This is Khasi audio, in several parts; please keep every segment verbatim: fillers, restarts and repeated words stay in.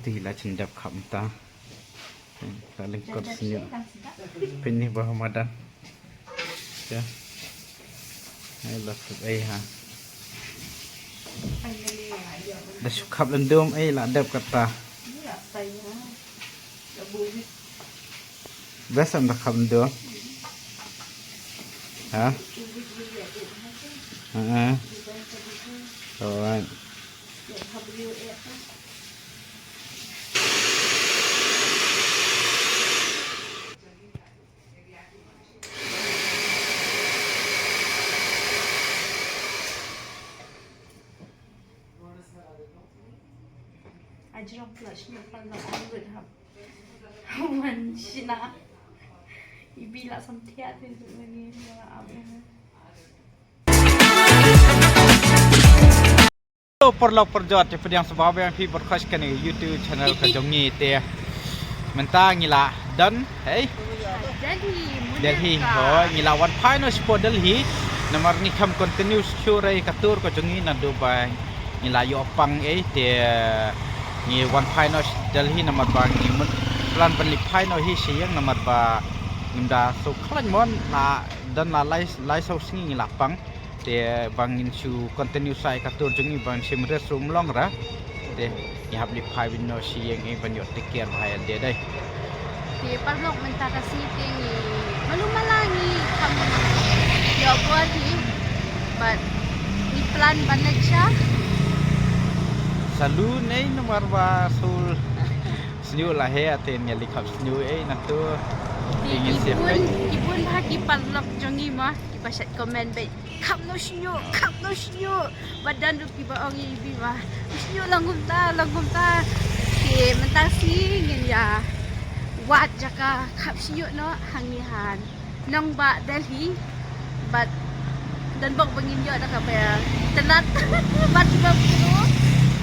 Ti la chen dep khap mynta. La lyngkot snieh. Pynni ba madan. Ya. Ai la suk ai ha. Da shu khap lyndum ai la dep kata. Best am da khap lyndum. Ha? Ha. Alright. Ajrong flash ni pala onward hap. Wan shina. Ibi la samthiat ni tu ni la ab. Hello, paralok parajot, te pdiang sbah biang phi bad khush kane YouTube channel ka jong ngi te. Mynta ngi la don, hei. Delhi, Delhi. Merdeka. Hoi, ngi la wan phai noh shapoh Delhi. Namar ngi kham continue shuh rai ka tour ka jong ngi naduh ba ngi la ïoh pang ei te ngi wan phai noh Delhi namar ba ngi mut plan ban leit phai noh hi sha ïing namar ba ngim da sngewkhlaiñ mon la don la lai lai saw sngi ngi la pang. Te ba ngin shu continue sa ïa ka tour jong ngi ba ngin shim rest ruh ym long ra. Te ngi hap leit phai beit noh sha ïing ban ïoh take care bha ïalade dei. Te paralok mynta ka sngi te ngi malu mala ngi kham ïoh bor hi. Bad ngi plan ban leit sha saloon ei namar ba shu sniew la heh te ngi leit khap sniew ei nangtu. Te ngi ki bun, ki bun bha ki paralok jong ngi ma kiba shait comment beit. Khap noh sniew, khap noh sniew. Ba don ruh kiba ong ïa i Ibi ba sniew long kumta, long kumta. Te mynta sngi ngin ïa wad jaka khap sniew noh hangne ha nongbah Delhi. Bad don bok ba ngin ïoh da kaba ïa itynnad bad kiba bru.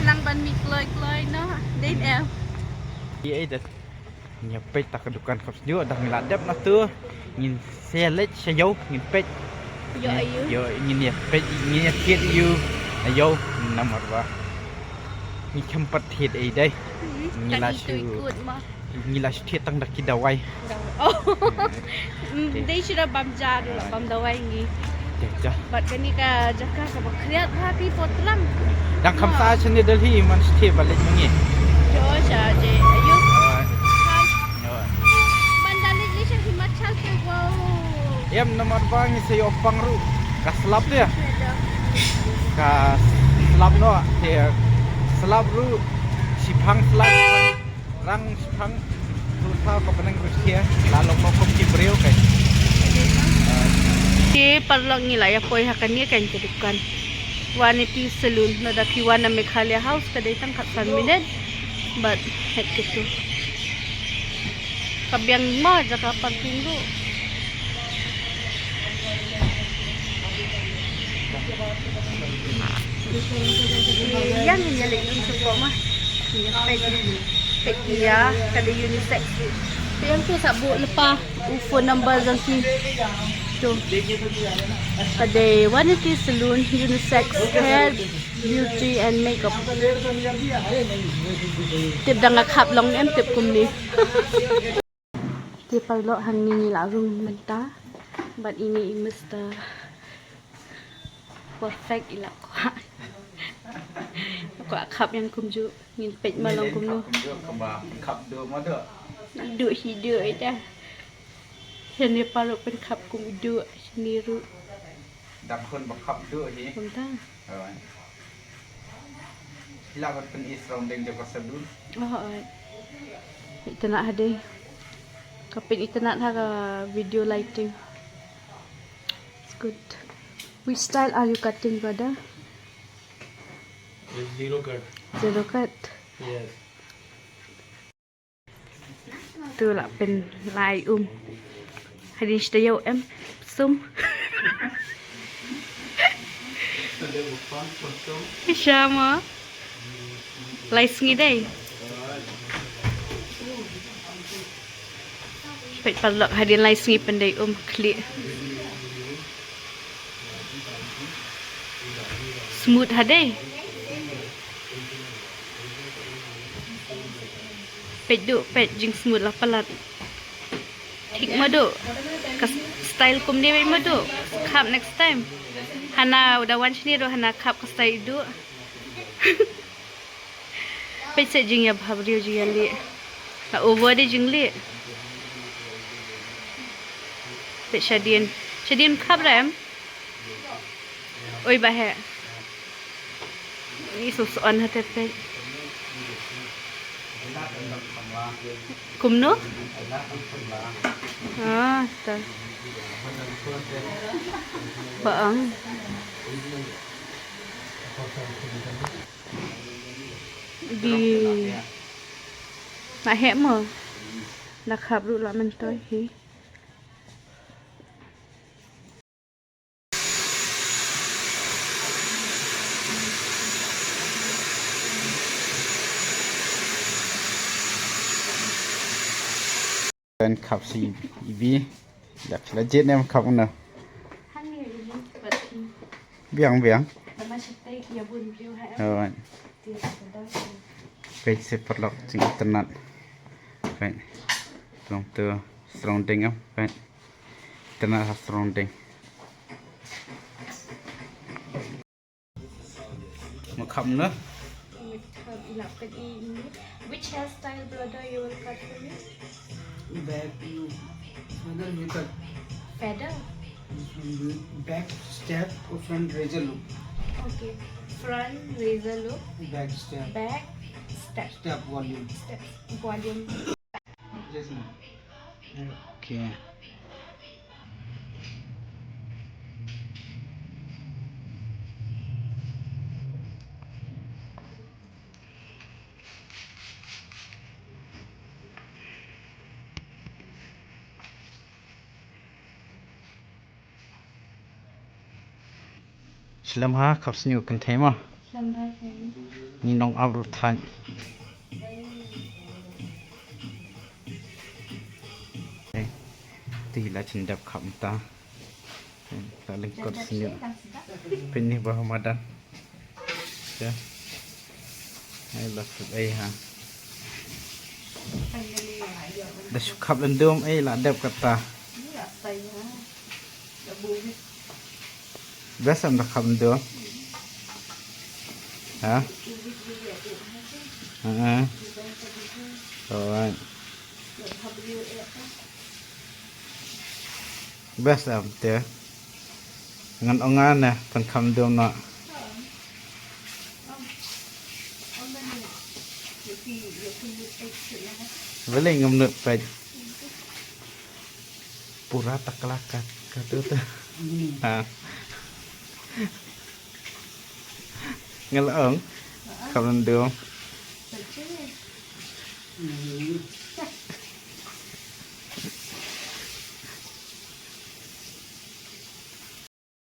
Nang ban mih kloi kloi noh. Dei ne em. Ïa ei da. Ngi ïa peit ta ka dukan khap sniew, da ngi la dep na tu. Ngin sa leit sha ïew, ngin peit. Ïoh aïu? Ïoh, ngin ïa peit, ngin ïa thied ïa u. Ïoh, namar ba ngi khlem pat thied ei dei. Hmm, ngi la shu, ngi la shu thied tang da ki dawai. Dawai. Oh. Hmm, dei shu da bam ja ruh la bam dawai ngi. Bad kane ka jaka kaba khriat bha phi, Potlam. Dang kham sah shane Delhi man shteh ba leit ma ngi. Jo sha je aïu. Ban da leit leit sha Himachal te wow. Em namar ba ngi sa ïoh pang ruh ka slap te. Ka slap noh te slap ruh shiphang slap. Rang shipang tu thaw ka bneng Russia la long mo kum ki briew kai. Te paralok ngi la ïa poi ha kane ka dukan Vanity Saloon. Lada phi wan na Meghalaya House ka dei tang khatsan minit. Bad het kitu. Ka biang ma jaka parking ruh. Ïa ngin ïa leit lum sha pdeng ma. Ngin ïa peit, peit ïa ka dei unisex. Peit ïa tu sa buh lypa u phone number jong ki. Tu. Ka dei Vanity Saloon, unisex hair, beauty and makeup. Tip dang ka khap long em tip kumne. Te paralok hangne ngi la rung mynta. Bad ine i Mister Perfect i la kwah. Kwah khap ïa kumjuh ngin peit ma long kumno. Kumjuh kaba khap duh ma duh. Duh hi duh ita. Shane paralok pynkhap kum duh shane ruh. Dang khun ba khap duh hi. Kumta. Alright. Phi lah ban pyni surrounding jong ka saloon. Oh, alright. Itynnad hadei. Ka pynitynnad ha ka video lighting. It's good. Which style are you cutting, brother? It's zero cut. Zero cut. Yes. Tu la pynlait um. Hadien shi taïew em sum. Sha ma. Lai sngi dei. Peit paralok hadien lai sngi pyndei um khlieh. Smooth hadei. Peit duh, peit jingsmooth la palat. Thik mo duh. Ka style kumne peit mo duh. Khap next time. Hana u da wan shane ruh hana khap ka style duh. Peit sa jingïabha briew jingïaleh. La over de jingleh. Peit shadien. Shadien khap ra em. Oi ba heh. Ni so so an hate peit. Kumno? Ah, ta. Ba ang. Di. La heh mo. La khap ruh la myntoi hi. Kan khap si ibi. Dak sila jet nem khap na. Biang, biang. Alright. Peit sa paralok jingïatynnat. Peit. Long tu surrounding em. Peit. Itynnat ha surrounding. Mo kham na. Which hairstyle, brother, you will cut for me? Back, you, feather, you cut. Feather? Back step or front razor look? Okay. Front razor look. Back step. Back step. Step volume. Step volume. Yes, ma'am. Okay. Slem ha, khap sniew kynthei mo. Slem ha, kynthei. Ni nong ap ruh thait. Te la chyn dep khap mynta. La lyngkot sniew. Pynni ba madan. Ya. Ai la suk ai ha. Da shu khap lyndum ai la dep kata. Best am da khap lyndum. Ha? Ha. Alright. Best am te. Ngan ong nga ne pynkham dum noh. Balei ngam nud peit. Pura takla ka, ka tu tu. Ha. Nga la ong. Kham dum.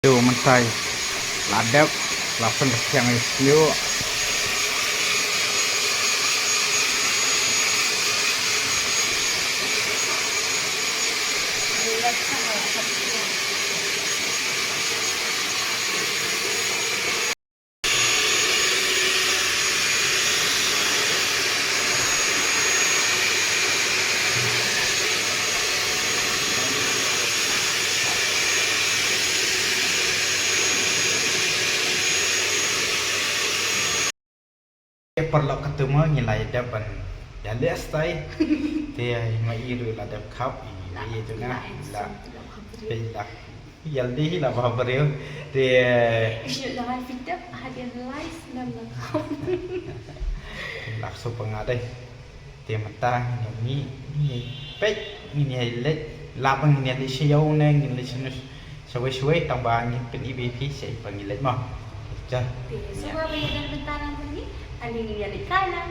Tu mynta la dep, la pynrhiang ïa u sniew. Paralok, katto mo ngi la ïa dep ban ïaleh stai. Te i ma i ruh la dep khap, i ma i jong nga la. Te la ïaleh hi la bha briew. Te la so panga dei. Te mynta ngi, ngi peit, ngin ïa leit, laba ngin ïa leit sha ïew ne ngin leit sha, shawei shawei, tang ba ngin pyni ïa phi shaei ba ngin leit mo. Te shuwa ba ïa dang mynta nang pyni, ale ngin ïa leit kai lang.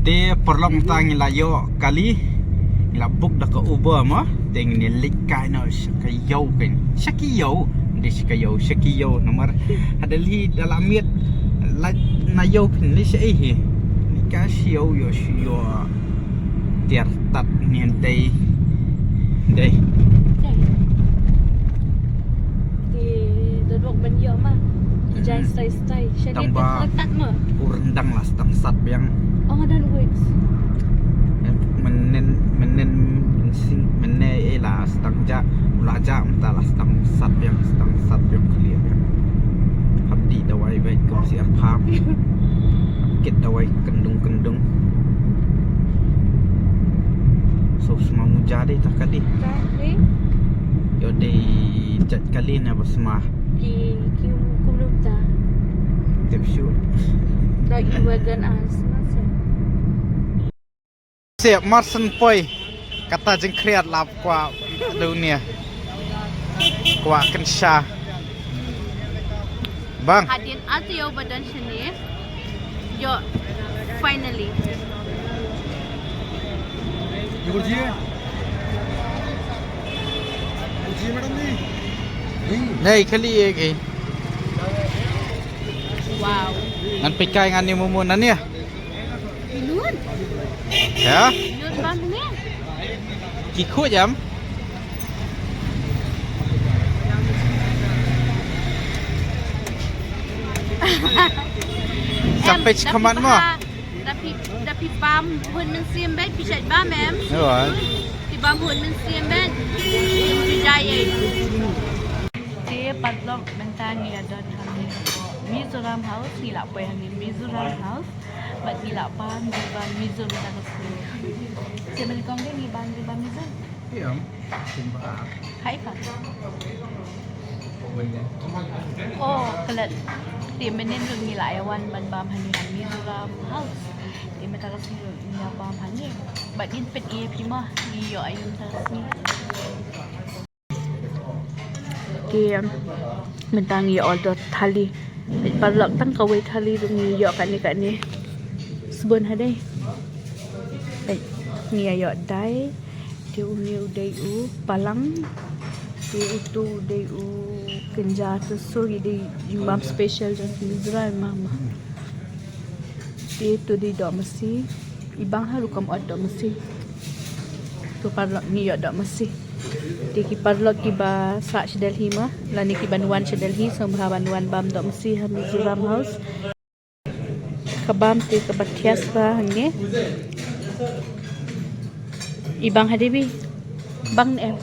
Te paralok, mynta ngi la ïoh kali, ngi la book da ka Uber mo. Te ngin ïa leit kai noh sha ka ïew, kan sha ki ïew, de sha ka ïew, sha ki ïew namar ha Delhi da la miet. Lait na ïew phin leit shaei hi. Ni ka shu ïew ïoh shu ïoh tiar tat ni dei. Dei. Te da dok ban ïoh ma. Jai stai stai. Shani tang ba tat ma. U ryndang la stang sat biang. Oh, dan wait. Jam ta la stang sat biang, stang sat biang kali biang. Hap dih dawai bad kum si arpham. Kit dawai kendung kendung. So sma muja dei ta kali. Yo dei jat kali na ba sma. Ki ki kumlum ta. Tip shu. Da i wagon as masa. Sep marsen poi. Kata jingkhriat lap kwah dunia. Kwah kensha. Bang. Hadien atu yo badan shane. Yo, finally. Hey, khali ek hai. Wow. Ngan pekai ngan ni mumu nan ya. Inun. Ya? Inun bang ni. Ki khuid jam. Sampai cikaman mo. Tapi tapi bam hun mensim bet, pijat bam em. Pi bam hun mensim bet. Jaya. Te paralok, mynta ngi la don ha Mizoram House, ngi la poi ha Mizoram House. Bad ngi la bam jubab Mizo mynta ka sngi. Te mynta kong de ngi bam jubab Mizo. Ïa, kumba. Hai pa. Oh, klet. Te mynnin ruh ngi la ïa wan ban bam hangne ha Mizoram House. Te mynta ka sngi ruh ngi la bam hangne. Bad ngin peit ïa phi ma ngi ïoh aïu mynta ka sngi. Ki mynta ngi order thali. Paralok, tang kawei thali ruh ngi ïoh kane kane. Sbun hadei. Ngi ïoh dai. Te une u dei u palang. Te utu u dei u kynja, te so ki dei jingbam special jong ki Mizoram mama. Te tu dei doh masi. I bang ha rukom ot doh masi. Tu paralok ngi ïoh doh masi. Te ki paralok kiba sah sha Delhi ma, lane kiban wan sha Delhi, sngewbha ban wan bam doh masi ha Mizoram House. Ka bam te kaba thiah ba hangne. I bang ha Devi. Bang ne em.